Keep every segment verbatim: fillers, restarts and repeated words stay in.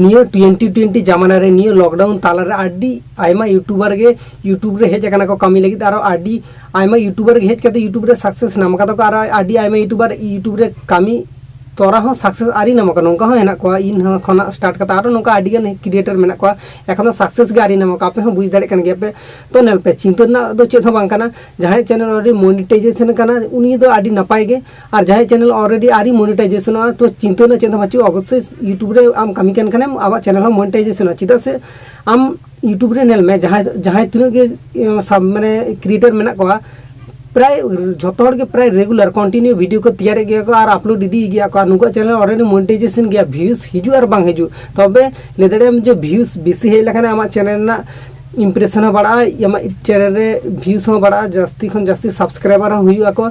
ᱱᱤᱭᱟᱹ twenty twenty ᱡᱟᱢᱟᱱᱟ ᱨᱮ, ᱱᱤᱭᱟᱹ ᱞᱚᱠᱰᱟᱣᱩᱱ ᱛᱟᱞᱟᱨᱮ ᱟᱹᱰᱤ ᱟᱭᱢᱟ ᱭᱩᱴᱩᱵᱟᱨ ᱜᱮ ᱭᱩᱴᱩᱵ ᱨᱮ ᱦᱮᱡ ᱟᱠᱟᱱᱟ ᱠᱚ ᱠᱟᱹᱢᱤ ᱞᱟᱹᱜᱤᱫ᱾ ᱟᱨᱚ ᱟᱹᱰᱤ ᱟᱭᱢᱟ ᱭᱩᱴᱩᱵᱟᱨ ᱜᱮ ᱦᱮᱡ ᱠᱟᱛᱮ ᱭᱩᱴᱩᱵ ᱨᱮ ᱥᱟᱠᱥᱮᱥ ᱧᱟᱢ ᱠᱟᱫᱟ ᱠᱚ᱾ ᱟᱨ ᱟᱹᱰᱤ ᱟᱭᱢᱟ ᱭᱩᱴᱩᱵᱟᱨ ᱭᱩᱴᱩᱵ ᱨᱮ ᱠᱟᱹᱢᱤ ᱛᱚᱨᱟ ᱦᱚᱸ ᱥᱟᱠᱥᱮᱥ ᱟᱹᱣᱨᱤ ᱧᱟᱢᱚᱜ ᱠᱟᱱᱟ, ᱱᱚᱝᱠᱟ ᱦᱚᱸ ᱦᱮᱱᱟᱜ ᱠᱚᱣᱟ᱾ ᱤᱧ ᱦᱚᱸ ᱠᱷᱚᱱᱟᱜ ᱥᱴᱟᱨᱴ ᱠᱟᱛᱮ ᱟᱨᱚ ᱱᱚᱝᱠᱟ ᱟᱹᱰᱤ ᱜᱟᱱ ᱠᱨᱤᱭᱮᱴᱟᱨ ᱢᱮᱱᱟᱜ ᱠᱚᱣᱟ, ᱮᱠᱷᱚᱱᱳ ᱥᱟᱠᱥᱮᱥ ᱜᱮ ᱟᱹᱣᱨᱤ ᱧᱟᱢᱚᱜ ᱠᱟᱱᱟ᱾ ᱟᱯᱮ ᱦᱚᱸ ᱵᱩᱡᱽ ᱫᱟᱲᱮᱭᱟᱜ ᱠᱟᱱ ᱜᱮᱭᱟ ᱯᱮ᱾ ᱛᱚ ᱧᱮᱞ ᱯᱮ, ᱪᱤᱱᱛᱟᱹ ᱨᱮᱱᱟᱜ ᱫᱚ ᱪᱮᱫ ᱦᱚᱸ ᱵᱟᱝ ᱠᱟᱱᱟ᱾ ᱡᱟᱦᱟᱸᱭ ᱪᱮᱱᱮᱞ ᱚᱞᱨᱮᱰᱤ ᱢᱚᱱᱤᱴᱟᱭᱡᱮᱥᱚᱱ ᱠᱟᱱᱟ, ᱩᱱᱤ ᱫᱚ ᱟᱹᱰᱤ ᱱᱟᱯᱟᱭ ᱜᱮ᱾ ᱟᱨ ᱡᱟᱦᱟᱸᱭ ᱪᱮᱱᱮᱞ ᱚᱞᱨᱮᱰᱤ ᱟᱹᱣᱨᱤ ᱢᱚᱱᱤᱴᱟᱭᱡᱮᱥᱚᱱᱚᱜᱼᱟ, ᱛᱚ ᱪᱤᱱᱛᱟᱹ ᱨᱮᱱᱟᱜ ᱪᱮᱫ ᱦᱚᱸ ᱵᱟᱹᱪᱩᱜᱼᱟ᱾ ᱚᱵᱚᱥᱥᱳᱭ ᱭᱩᱴᱩᱵᱽ ᱨᱮ ᱟᱢ ᱠᱟᱹᱢᱤ ᱠᱟᱱ ᱠᱷᱟᱱᱮᱢ, ᱟᱢᱟᱜ ᱪᱮᱱᱮᱞ ᱦᱚᱸ ᱢᱚᱱᱤᱴᱟᱭᱡᱮᱥᱚᱱᱚᱜᱼᱟ᱾ ᱪᱮᱫᱟᱜ ᱥᱮ ᱟᱢ ᱭᱩᱴᱩᱵᱽ ᱨᱮ ᱧᱮᱞ ᱢᱮ, ᱡᱟᱦᱟᱸᱭ, ᱡᱟᱦᱟᱸᱭ ᱛᱤᱱᱟᱹᱜ ᱜᱮ, ᱤᱭᱟᱹ, ᱥᱟᱵ, ᱢᱟᱱᱮ, ᱠᱨᱤᱭᱮᱴᱟᱨ ᱢᱮᱱᱟᱜ ᱠᱚᱣᱟ, ᱯᱨᱟᱭ ᱡᱷᱚᱛᱚ ᱦᱚᱲ ᱜᱮ ᱯᱨᱟᱭ ᱨᱮᱜᱩᱞᱟᱨ ᱠᱚᱱᱴᱤᱱᱤᱭᱩ ᱵᱷᱤᱰᱤᱭᱳ ᱠᱚ ᱛᱮᱭᱟᱨᱮᱫ ᱜᱮᱭᱟ ᱠᱚ ᱟᱨ ᱟᱯᱞᱳᱰ ᱤᱫᱤᱭᱮᱫ ᱜᱮᱭᱟ ᱠᱚ᱾ ᱟᱨ ᱱᱩᱠᱩᱣᱟᱜ ᱪᱮᱱᱮᱞ ᱚᱞᱨᱮᱰᱤ ᱢᱚᱱᱤᱴᱟᱭᱡᱮᱥᱚᱱ ᱜᱮᱭᱟ, ᱵᱷᱤᱭᱩᱡᱽ ᱦᱤᱡᱩᱜ ᱟᱨ ᱵᱟᱝ ᱦᱤᱡᱩᱜ᱾ ᱛᱚᱵᱮ ᱞᱟᱹᱭ ᱫᱟᱲᱮᱭᱟᱜᱼᱟᱢ ᱡᱮ ᱵᱷᱤᱭᱩᱡᱽ ᱵᱮᱥᱤ ᱦᱮᱡ ᱞᱮᱠᱷᱟᱱ ᱟᱢᱟᱜ ᱪᱮᱱᱮᱞ ᱨᱮᱱᱟᱜ ᱤᱢᱯᱨᱮᱥᱚᱱ ᱦᱚᱸ ᱵᱟᱲᱟᱜᱼᱟ, ᱟᱢᱟᱜ ᱪᱮᱱᱮᱞ ᱨᱮ ᱵᱷᱤᱭᱩᱡᱽ ᱦᱚᱸ ᱵᱟᱲᱟᱜᱼᱟ, ᱡᱟᱹᱥᱛᱤ ᱠᱷᱚᱱ ᱡᱟᱹᱥᱛᱤ ᱥᱟᱵᱥᱠᱨᱟᱭᱵᱟᱨ ᱦᱚᱸ ᱦᱩᱭᱩᱜ ᱟᱠᱚ,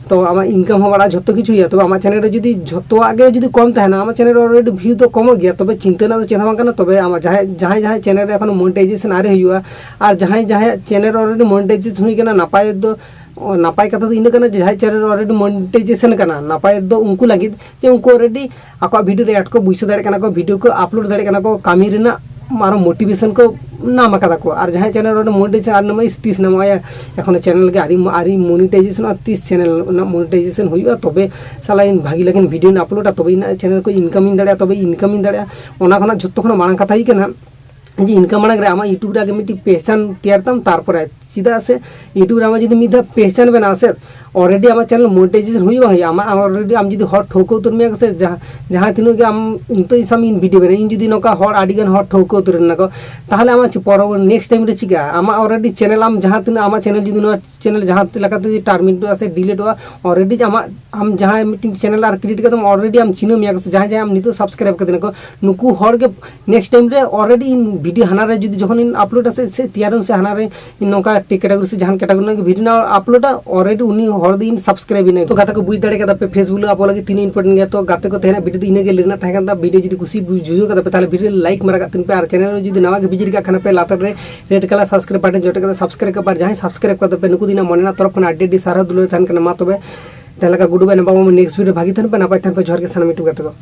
ᱛᱚ ᱟᱢᱟᱜ ᱤᱱᱠᱟᱢ ᱦᱚᱸ ᱵᱟᱲᱟᱜᱼᱟ, ᱡᱷᱚᱛᱚ ᱠᱤᱪᱷᱩ ᱦᱩᱭᱩᱜᱼᱟ᱾ ᱛᱚᱵᱮ ᱟᱢᱟᱜ ᱪᱮᱱᱮᱞ ᱨᱮ ᱡᱩᱫᱤ ᱡᱷᱚᱛᱚᱣᱟᱜ ᱜᱮ ᱡᱩᱫᱤ ᱠᱚᱢ ᱛᱟᱦᱮᱱᱟ, ᱟᱢᱟᱜ ᱪᱮᱱᱮᱞ ᱨᱮ ᱚᱞᱨᱮᱰᱤ ᱵᱷᱤᱭᱩ ᱫᱚ ᱠᱚᱢᱚᱜ ᱜᱮᱭᱟ, ᱛᱚᱵᱮ ᱪᱤᱱᱛᱟᱹ ᱨᱮᱱᱟᱜ ᱫᱚ ᱪᱮᱫ ᱦᱚᱸ ᱵᱟᱝ ᱠᱟᱱᱟ᱾ ᱛᱚᱵᱮ ᱟᱢᱟᱜ ᱡᱟᱦᱟᱸᱭ, ᱡᱟᱦᱟᱸᱭ, ᱡᱟᱦᱟᱸᱭ ᱪᱮᱱᱮᱞ ᱨᱮ ᱮᱠᱷᱚᱱᱳ ᱢᱚᱱᱤᱴᱟᱭᱡᱮᱥᱚᱱ ᱟᱹᱣᱨᱤ ᱦᱩᱭᱩᱜᱼᱟ, ᱟᱨ ᱡᱟᱦᱟᱸᱭ, ᱡᱟᱦᱟᱸᱭᱟᱜ ᱪᱮᱱᱮᱞ ᱚᱞᱨᱮᱰᱤ ᱢᱚᱱᱤᱴᱟᱭᱡᱮᱥᱚᱱ ᱦᱩᱭ ᱠᱟᱱᱟ, ᱱᱟᱯᱟᱭ ᱫᱚ, ᱚ, ᱱᱟᱯᱟᱭ ᱠᱟᱛᱷᱟ ᱫᱚ ᱤᱱᱟᱹ ᱠᱟᱱᱟ ᱡᱮ ᱡᱟᱦᱟᱸᱭ ᱪᱮᱱᱮᱞ ᱚᱞᱨᱮᱰᱤ ᱢᱚᱱᱤᱴᱟᱭᱡᱮᱥᱚᱱ ᱠᱟᱱᱟ, ᱱᱟᱯᱟᱭ ᱫᱚ ᱩᱱᱠᱩ ᱞᱟᱹᱜᱤᱫ ᱡᱮ ᱩᱱᱠᱩ ᱚᱞᱨᱮᱰᱤ ᱟᱠᱚᱣᱟᱜ ᱵᱷᱤᱰᱤᱭᱳ ᱨᱮ ᱮᱰ ᱠᱚ ᱵᱩᱡᱷᱟᱹᱣ ᱫᱟᱲᱮᱭᱟᱜ ᱠᱟᱱᱟ ᱠᱚ, ᱵᱷᱤᱰᱤᱭᱳ ᱠᱚ ᱟᱯᱞᱳᱰ ᱫᱟᱲᱮᱭᱟᱜ ᱠᱟᱱᱟ ᱠᱚ, ᱠᱟᱹᱢᱤ ᱨᱮᱱᱟᱜ ᱟᱨᱚ ᱢᱳᱴᱤᱵᱷᱮᱥᱚᱱ ᱠᱚ ᱧᱟᱢ ᱟᱠᱟᱫᱟ ᱠᱚ᱾ ᱟᱨ ᱡᱟᱦᱟᱸᱭ ᱪᱮᱱᱮᱞ ᱚᱞᱨᱮᱰᱤ ᱢᱚᱱᱤᱴᱟᱭᱡᱮᱥᱚᱱ ᱟᱨ ᱱᱟᱢᱟᱭ ᱛᱤᱥ ᱧᱟᱢᱚᱜᱼᱟ, ᱮᱠᱷᱚᱱᱳ ᱪᱮᱱᱮᱞ ᱜᱮ ᱟᱹᱣᱨᱤ, ᱟᱹᱣᱨᱤ ᱢᱚᱱᱤᱴᱟᱭᱡᱮᱥᱚᱱᱚᱜᱼᱟ, ᱛᱤᱥ ᱪᱮᱱᱮᱞ ᱨᱮᱱᱟᱜ ᱢᱚᱱᱤᱴᱟᱭᱡᱮᱥᱚᱱ ᱦᱩᱭᱩᱜᱼᱟ, ᱛᱚᱵᱮ ᱥᱟᱞᱟ ᱤᱧ ᱵᱷᱟᱹᱜᱤ ᱞᱮᱠᱟᱱ ᱵᱷᱤᱰᱤᱭᱳᱧ ᱟᱯᱞᱳᱰᱟ, ᱛᱚᱵᱮ ᱤᱧᱟᱹᱜ ᱪᱮᱱᱮᱞ ᱠᱚ ᱤᱱᱠᱟᱢᱤᱧ ᱫᱟᱲᱮᱭᱟᱜᱼᱟ, ᱛᱚᱵᱮ ᱤᱱᱠᱟᱢᱤᱧ ᱫᱟᱲᱮᱭᱟᱜᱼᱟ᱾ ᱚᱱᱟ ᱠᱷᱚᱱᱟᱜ ᱡᱷᱚᱛᱚ ᱠᱷᱚᱱᱟᱜ ᱢᱟᱲᱟᱝ ᱠᱟᱛᱷᱟ ᱦᱩᱭᱩᱜ ᱠᱟᱱᱟ ᱡᱮ ᱤᱱᱠᱟᱢ ᱢᱟᱲᱟᱝ ᱨᱮ ᱟᱢᱟᱜ ᱭᱩᱴᱩᱵᱽ ᱨᱮ ᱟᱜᱮ ᱢᱤᱫᱴᱤᱡ ᱯᱮᱦᱪᱟᱱ ᱛᱮᱭᱟᱨ ᱛᱟᱢ, ᱛᱟᱨᱯᱚᱨᱮ᱾ ᱪᱮᱫᱟᱜ ᱥᱮ ᱭᱩᱴᱩᱵᱽ ᱨᱮ ᱟᱢᱟᱜ ᱡᱩᱫᱤ ᱢᱤᱫ ᱫᱷᱟᱣ ᱯᱮᱦᱪᱟᱱ ᱵᱮᱱᱟᱜᱼᱟ ᱥᱮ, ᱚᱞᱨᱮᱰᱤ ᱟᱢᱟᱜ ᱪᱮᱱᱮᱞ ᱢᱚᱱᱤᱴᱟᱭᱡᱮᱥᱚᱱ ᱦᱩᱭᱩᱜ ᱵᱟᱝ ᱦᱩᱭᱩᱜᱼᱟ, ᱟᱢᱟᱜ ᱚᱞᱨᱮᱰᱤ ᱟᱢ ᱡᱩᱫᱤ ᱦᱚᱲ ᱴᱷᱟᱹᱣᱠᱟᱹ ᱩᱛᱟᱹᱨ ᱢᱮᱭᱟ ᱥᱮ, ᱡᱟᱦᱟᱸ, ᱡᱟᱦᱟᱸ ᱛᱤᱱᱟᱹᱜ ᱜᱮ ᱟᱢ ᱱᱤᱛᱚᱜ ᱥᱟᱢ ᱤᱧ ᱵᱷᱤᱰᱤᱭᱳ ᱵᱮᱱᱟᱣ, ᱤᱧ ᱡᱩᱫᱤ ᱱᱚᱝᱠᱟ ᱦᱚᱲ ᱟᱹᱰᱤ ᱜᱟᱱ ᱦᱚᱲ ᱴᱷᱟᱹᱣᱠᱟᱹ ᱩᱛᱟᱹᱨ ᱮᱱᱟ ᱠᱚ, ᱛᱟᱦᱚᱞᱮ ᱟᱢᱟᱜ ᱪᱮ-, ᱯᱚᱨᱚᱵᱚᱨ-, ᱱᱮᱠᱥᱴ ᱴᱟᱭᱤᱢ ᱨᱮ ᱪᱤᱠᱟᱹᱜᱼᱟ? ᱟᱢᱟᱜ ᱚᱞᱨᱮᱰᱤ ᱪᱮᱱᱮᱞ ᱟᱢ ᱡᱟᱦᱟᱸ ᱛᱤᱱᱟᱹᱜ ᱟᱢᱟᱜ ᱪᱮᱱᱮᱞ ᱡᱩᱫᱤ ᱱᱚᱣᱟ ᱪᱮᱱᱮᱞ ᱡᱟᱦᱟᱸ ᱞᱮᱠᱟᱛᱮ ᱡᱩᱫᱤ ᱴᱟᱨᱢᱤᱱᱮᱴᱚᱜᱼᱟ ᱥᱮ ᱰᱤᱞᱤᱴᱚᱜᱼᱟ, ᱚᱞᱨᱮᱰᱤ ᱟᱢᱟᱜ, ᱟᱢ ᱡᱟᱦᱟᱸᱭ ᱢᱤᱫᱴᱤᱝ ᱪᱮᱱᱮᱞ ᱟᱨ ᱠᱨᱤᱭᱮᱴ ᱠᱟᱫᱟᱢ, ᱚᱞᱨᱮᱰᱤ ᱟᱢ ᱪᱤᱱᱦᱟᱹ ᱢᱮᱭᱟ ᱠᱚ ᱥᱮ ᱡᱟᱦᱟᱸᱭ ᱡᱟᱦᱟᱸᱭ ᱟᱢ ᱱᱤᱛᱚᱜ ᱥᱟᱵᱥᱠᱨᱟᱭᱤᱵ ᱠᱟᱫᱤᱱᱟ ᱠᱚ, ᱱᱩᱠᱩ ᱦᱚᱲ ᱜᱮ ᱱᱮᱠᱥᱴ ᱴᱟᱭᱤᱢ ᱨᱮ ᱚᱞᱨᱮᱰᱤ ᱤᱧ ᱵᱷᱤᱰᱤᱭᱳ ᱦᱟᱱᱟ ᱨᱮ ᱡᱩᱫᱤ ᱡᱚᱠᱷᱚᱱ ᱤᱧ ᱟᱯᱞᱳᱰᱟ ᱥᱮ, ᱥᱮ ᱛᱮᱭᱟᱨᱟᱹᱧ ᱥᱮ ᱦᱟᱱᱟ ᱨᱮ ᱤᱧ ᱱᱚᱝᱠᱟ ᱴᱮᱠ ᱠᱮᱴᱟᱜᱚᱨᱤ ᱥᱮ ᱡᱟᱦᱟᱱ ᱠᱮᱴᱟᱜᱚᱨᱤ ᱨᱮᱱᱟᱜ ᱜᱮ ᱵᱷᱤᱰᱤᱭᱳ ᱱᱟᱜ ᱟᱯᱞᱳᱰᱟ, ᱚᱞᱨᱮᱰᱤ ᱩᱱᱤ ᱦᱚᱲ ᱫᱚ ᱤᱧ ᱥᱟᱵᱥᱠᱨᱟᱭᱤᱵ ᱮᱱᱟ᱾ ᱛᱚ ᱜᱟᱛᱮ ᱠᱚ ᱵᱩᱡᱽ ᱫᱟᱲᱮ ᱠᱟᱫᱟ ᱯᱮ Facebook ᱞᱮ ᱟᱵᱚ ᱞᱟᱹᱜᱤᱫ ᱛᱤᱱᱟᱹᱜ ᱤᱢᱯᱚᱨᱴᱮᱱᱴ ᱜᱮᱭᱟ᱾ ᱛᱚ ᱜᱟᱛᱮ ᱠᱚ ᱛᱮᱦᱮᱧᱟᱜ ᱵᱷᱤᱰᱤᱭᱳ ᱫᱚ ᱤᱱᱟᱹ ᱜᱮ ᱞᱟᱹᱭ ᱨᱮᱱᱟᱜ ᱛᱟᱦᱮᱸ ᱠᱟᱱ ᱛᱟᱵᱚᱱᱟ᱾ ᱵᱷᱤᱰᱤᱭᱳ ᱡᱩᱫᱤ ᱠᱩᱥᱤ ᱵᱩᱡᱷᱟᱹᱣ ᱠᱟᱫᱟ ᱯᱮ ᱛᱟᱦᱚᱞᱮ ᱵᱷᱤᱰᱤᱭᱳ ᱨᱮ ᱞᱟᱭᱤᱠ ᱢᱟᱨᱟ ᱠᱟᱜ ᱛᱟᱵᱚᱱ ᱯᱮ ᱟᱨ ᱪᱮᱱᱮᱞ ᱨᱮ ᱡᱩᱫᱤ ᱱᱟᱣᱟ ᱜᱮ ᱵᱷᱤᱡᱤᱴ ᱠᱟᱜ ᱠᱷᱟᱱ ᱯᱮ ᱞᱟᱛᱟᱨ ᱨᱮ ᱨᱮᱰ ᱠᱟᱞᱟᱨ ᱥᱟᱵᱥᱠᱨᱟᱭᱤᱵ ᱵᱟᱴᱚᱱ ᱡᱚᱴᱮᱫ ᱠᱟᱛᱮ ᱥᱟᱵᱥᱠᱨᱟᱭᱤᱵ ᱠᱟᱜ ᱯᱮ ᱟᱨ ᱡᱟᱦᱟᱸᱭ ᱥᱟᱵᱥᱠᱨᱟᱭᱤᱵ ᱠᱟᱫᱟ ᱯᱮ ᱱᱩᱠᱩ ᱫᱚ ᱤᱧᱟᱹᱜ ᱢᱚᱱᱮ ᱨᱮᱱᱟᱜ ᱛᱚᱨᱚᱯ ᱠᱷᱚᱱ ᱟᱹᱰᱤ ᱟᱹᱰᱤ ᱥᱟᱨᱦᱟᱣ ᱫᱩᱞᱟᱹᱲ ᱛᱟᱦᱮᱱ ᱠᱟᱱᱟ᱾ ᱢᱟ ᱛᱚᱵᱮ ᱛᱮᱦᱮᱧ ᱞᱮᱠᱟ ᱜᱩᱰᱩ ᱵᱟᱭ ᱱᱟᱯᱟᱭ ᱢᱟ ᱱᱮᱠᱥᱴ ᱵᱷᱤᱰᱤᱭᱳ ᱵᱷᱟᱜᱤ ᱛᱟᱦᱮᱱ ᱯᱮ, ᱱᱟᱯᱟᱭ ᱛᱟᱦᱮᱱ ᱯᱮ᱾ ᱡᱚᱦᱟᱨ ᱜᱮ ᱥᱟᱱᱟᱢ ᱭᱩᱴᱩᱵᱽ ᱜᱟᱛᱮ ᱠᱚ᱾